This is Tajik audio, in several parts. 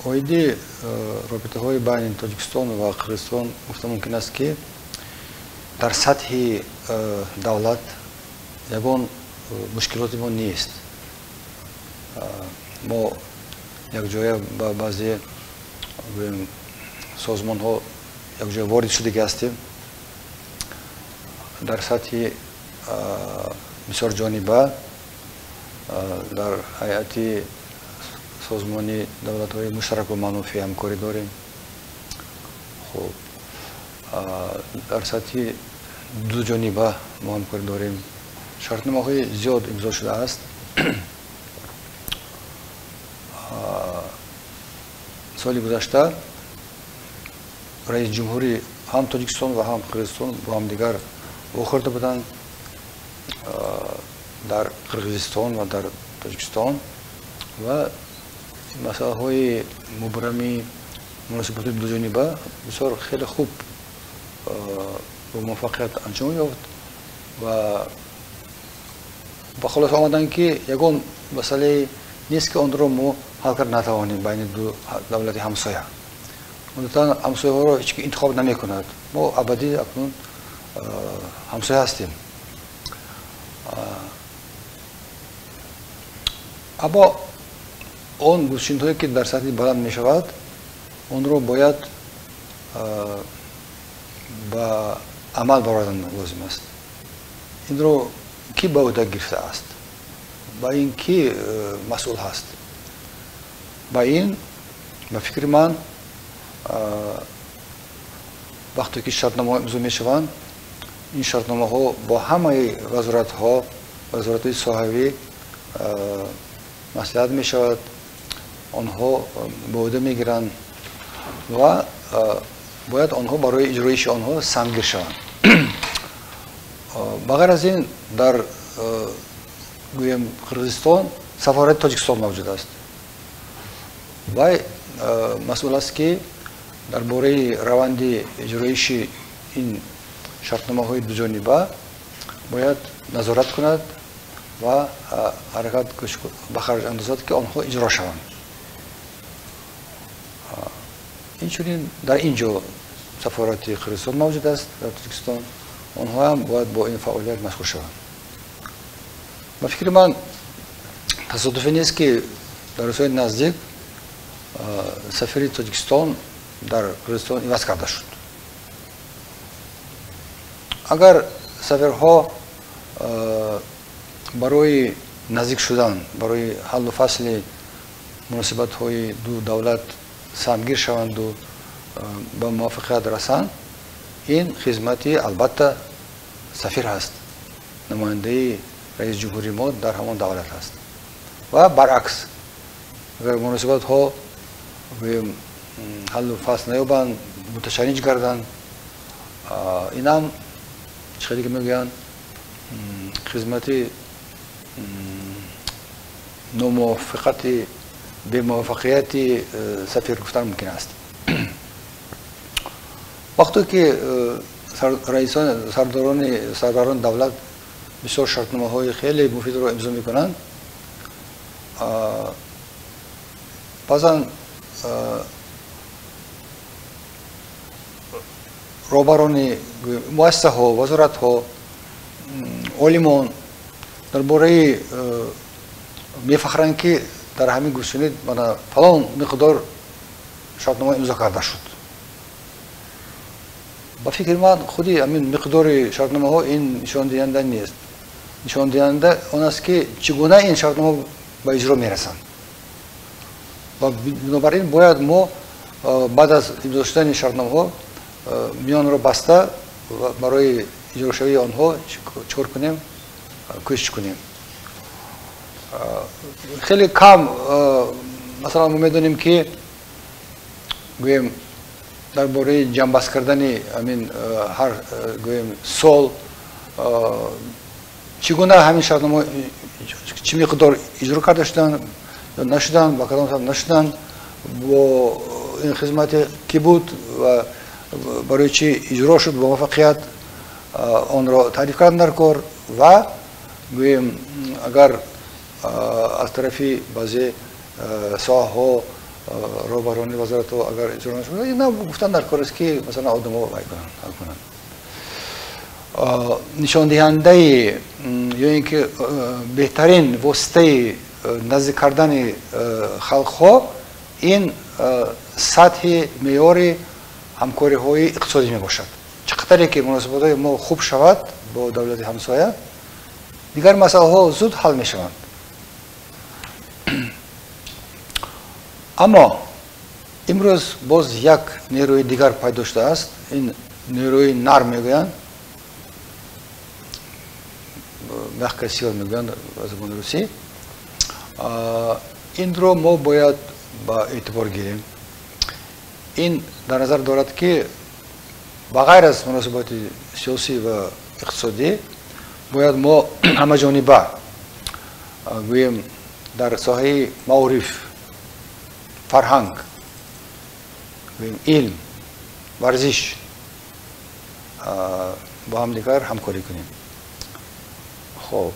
Оиди робитаҳои байни Тоҷикистон ва Қирғизистон гуфта мумкин аст, ки дар сатҳи давлат ягон мушкилоти мо нест. Мо якҷоя ба баъзе созмонҳо якҷоя ворид шудагӣ ҳастем. Дар сатҳи бисёрҷониба, дар ҳайати созмони давлатҳои муштаракул манфиат ҳамкорӣ дорем. Хуб, дар сатҳи дуҷониба мо ҳамкорӣ дорем. Шартномаҳои зиёд имзо шудааст. Соли гузашта раиси ҷумҳури ҳам Тоҷикистон ва ҳам Қирғизистон бо ҳамдигар вохӯрда буданд дар Қирғизистон ва дар Тоҷикистон ва масъалаҳои мубрами муносибатҳои дуҷониба бисёр хеле хуб бо муваффақият анҷом ёфт ва ба хулоса омаданд, ки ягон масъалае нест, ки онро мо ҳал карда натавонем байни ду давлати ҳамсоя. Одатан ҳамсояҳоро ҳеҷ ки интихоб намекунад. Мо абадӣ акнун ҳамсоя ҳастем. Аммо он гузчинҳое, ки дар сатҳи баланд мешавад, онро бояд ба амал баровардан лозим аст. Инро кӣ ба ӯҳда гирифтааст? Ба ин кӣ масъул ҳаст? Ба ин, ба фикри ман, вақте ки шартномаҳо имзо мешаванд, ин шартномаҳо бо ҳамаи вазоратҳо, вазоратҳои соҳавӣ маслиҳат мешавад, онҳо ба ӯҳда мегиранд ва бояд онҳо барои иҷроиши онҳо самгир шаванд. Ба ғайр аз ин, дар гӯем Қирғизистон сафорати Тоҷикистон мавҷуд аст. Вай масъул аст, ки дар бораи раванди иҷроиши ин шартномаҳои дуҷониба бояд назорат кунад ва ҳаракат ба харҷ андозад, ки онҳо иҷро шаванд. Инчунин дар ин ҷо сафорати Қирғизистон мавҷуд аст дар Тоҷикистон, онҳоам бояд бо ин фаъолият машғул шаванд. Ба фикри ман, тасодуфӣ нест, ки дар рӯзҳои наздик сафири Тоҷикистон дар Қирғизистон иваз карда шуд. Агар сафирҳо барои наздик шудан, барои ҳаллу фасли муносибатҳои ду давлат самгир шаванду ба муваффақият расанд, ин хизмати албатта сафир ҳаст, намояндаи раиси ҷумҳури мо дар ҳамон давлат ҳаст. Ва баръакс, агар муносибатҳо ҳаллу фасл наёбанд, муташанниҷ гарданд, инам чӣ хеле ки мегӯянд, хизмати номувофиқати бемуваффақияти сафир гуфтан мумкин аст. Вақте ки раисон, сардарони давлат бисёр шартномаҳои хеле муфидро имзо мекунанд, баъзан роҳбарони муассисаҳо, вазоратҳо, олимон дар бораи мефахранд, ки дар ҳамин гузчунид мана фалон миқдор шартнома имзо карда шуд. Ба фикри ман, худи ҳамин миқдори шартномаҳо ин нишондиҳанда нест. Нишондиҳанда он аст, ки чӣ гуна ин шартнома ба иҷро мерасанд. Ва бинобар ин бояд мо баъд аз имзо шудани шартномаҳо миёнро баста барои иҷрошавии онҳо чӣ кор кунем, кӯшиш кунем. Хеле кам, масалан, мо медонем, ки гӯем дар бораи ҷамъбаст кардани ҳамин ҳар гӯем сол чӣ гуна ҳамин шартнома чӣ миқдор иҷро карда шуданд ё нашуданд, ба кадом сабаб нашуданд, бо ин хизмати кӣ буд ва барои чӣ иҷро шуд бо муваффақият, онро таъриф кардан дар кор. Ва гӯем, агар аз тарафи баъзе соҳаҳо Роҳбарони вазоратҳо агар иҷро нашуда, ина гуфтан дар кор аст, ки масалан одамҳо вай кунанд, ҳал кунанд. Нишондиҳандаи ё ин ки беҳтарин воситаи наздик кардани халқҳо ин сатҳи меъёри ҳамкориҳои иқтисодӣ мебошад. Чӣ қадаре ки муносибатҳои мо хуб шавад бо давлати ҳамсоя, дигар масъалаҳо зуд ҳал мешаванд. Аммо имрӯз боз як нерӯи дигар пайдо шудааст. Ин нерӯи нарм мегӯянд, мягкая сила мегӯянд ба забони русӣ. Инро мо бояд ба эътибор гирем. Ин дар назар дорад, ки ба ғайр аз муносибати сиёсӣ ва иқтисодӣ бояд мо ҳамаҷониба, гӯем, дар соҳаи маориф, фарҳанг, гӯем, илм, варзиш бо ҳамдигар ҳамкорӣ кунем. Хоб,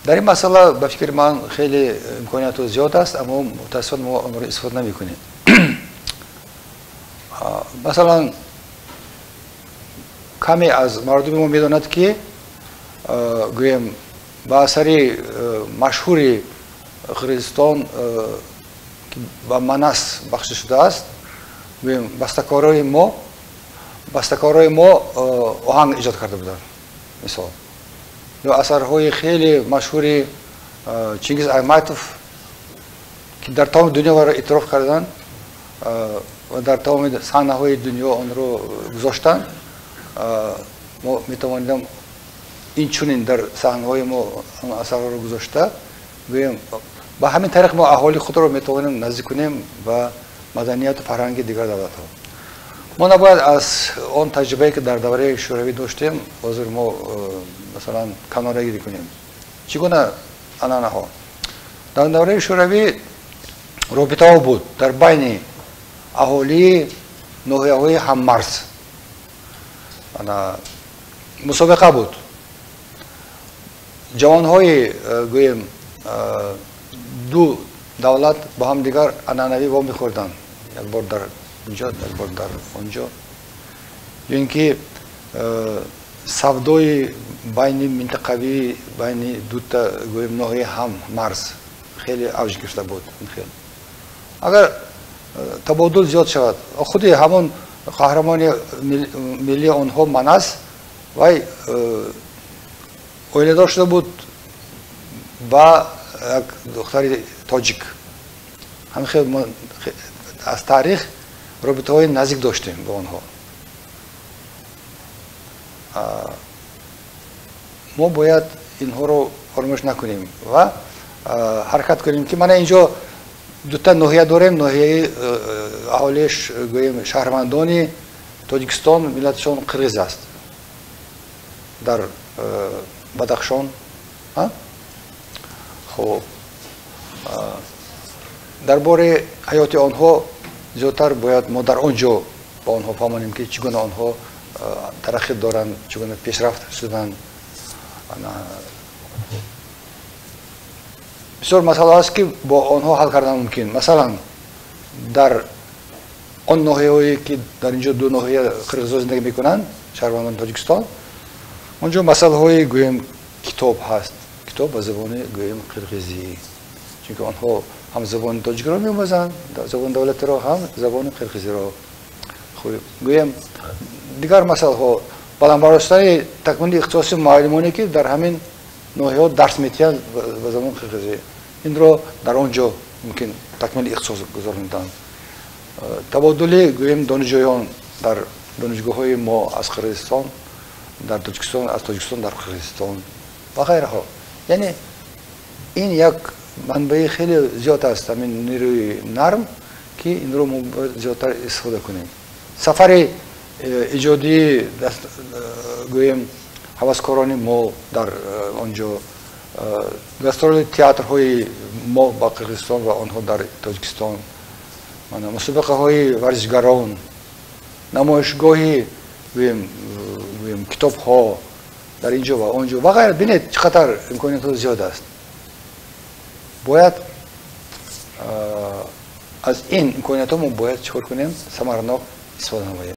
дар ин масъала, ба фикри ман, хеле имкониятҳо зиёд аст, аммо мутаассифона мо онро истифода намекунем. Масалан, каме аз мардуми мо медонад, ки, гӯем, ба асари машҳури Қирғизистон, ки ба Манас бахшида шудааст, гӯем, бастакорои мо оҳанг эҷод карда буданд, мисол, ё асарҳои хеле машҳури Чингиз Айтматов, ки дар тамоми дунё варо эътироф карданд ва дар тамоми саҳнаҳои дунё онро гузоштанд, мо метавонидем инчунин дар саҳнаҳои мо он асарҳоро гузошта, гӯем, ба ҳамин тариқ мо аҳолии худро метавонем наздик кунем ба маданияту фарҳанги дигар давлатҳо. Мо набояд аз он таҷрибае, ки дар давраи Шӯравӣ доштем, ҳозир мо масалан канорагирӣ кунем. Чӣ гуна анъанаҳо дар давраи Шӯравӣ, робитаҳо буд дар байни аҳолии ноҳияҳои ҳаммарз, мусобиқа буд, ҷавонҳои, гӯем, ду давлат бо ҳамдигар анъанавӣ вомехӯрданд, як бор дар инҷо, як бор дар онҷо, ё ин ки савдои байни минтақавӣ, байни дута, гӯем, ноҳияи ҳам марз хеле авҷ гирифта буд. Хел агар табодул зиёд шавад, худи ҳамон қаҳрамони миллии онҳо Манас вай оиладор шуда буд ба як духтари тоҷик. Ҳамин хел мо аз таърих робитаҳои наздик доштем бо онҳо. Мо бояд инҳоро фаромӯш накунем ва ҳаракат кунем, ки мана инҷо дута ноҳия дорем, ноҳияи аҳолиаш, гӯем, шаҳрвандони Тоҷикистон миллатшон қирғиз аст, дар Бадахшон. Хоб, дар бораи ҳаёти онҳо зиёдтар бояд мо дар он ҷо ба онҳо фаҳмонем, ки чӣ гуна онҳо тараққӣ доранд, чӣ гуна пешрафт шуданд. Бисёр масъала аст, ки бо онҳо ҳал кардан мумкин. Масалан, дар он ноҳияҳое, ки дар инҷо ду ноҳия қирғизҳо зиндагӣ мекунанд, шаҳрвандони Тоҷикистон, онҷо масъалаҳои, гӯем, китоб ҳаст, китоб ба забони, гӯем, қирғизӣ, чунки онҳо ҳам забони тоҷикиро меомӯзанд, забони давлатиро, ҳам забони қирғизиро. Гӯем, дигар масъалаҳо, баланд бардоштани такмили ихтисоси муаллимоне, ки дар ҳамин ноҳияҳо дарс метиҳанд ба забони қирғизӣ, инро дар он ҷо мумкин такмили ихтисос гузаронидан, табодули, гӯем, донишҷӯён дар донишгоҳҳои мо аз Қирғизистон дар Тоҷикистон, аз Тоҷикистон дар Қирғизистон ва ғайраҳо. Яъне ин як манбаи хеле зиёд аст, ҳамин нерӯи нарм, ки инро мо бояд зиёдтар истифода кунем. Сафари эҷодии, гӯем, ҳаваскорони мо дар он ҷо, гастроли театрҳои мо ба Қирғизистон ва онҳо дар Тоҷикистон, мусобиқаҳои варзишгарон, намоишгоҳи, гӯем, китобҳо дар ин ҷо ва он ҷо ва ғайра. Бинед, чӣ қадар имкониятҳо зиёд аст. Бояд Аз ин имкониятҳо мо бояд чӣ кор кунем? Самаранок истифода намоем.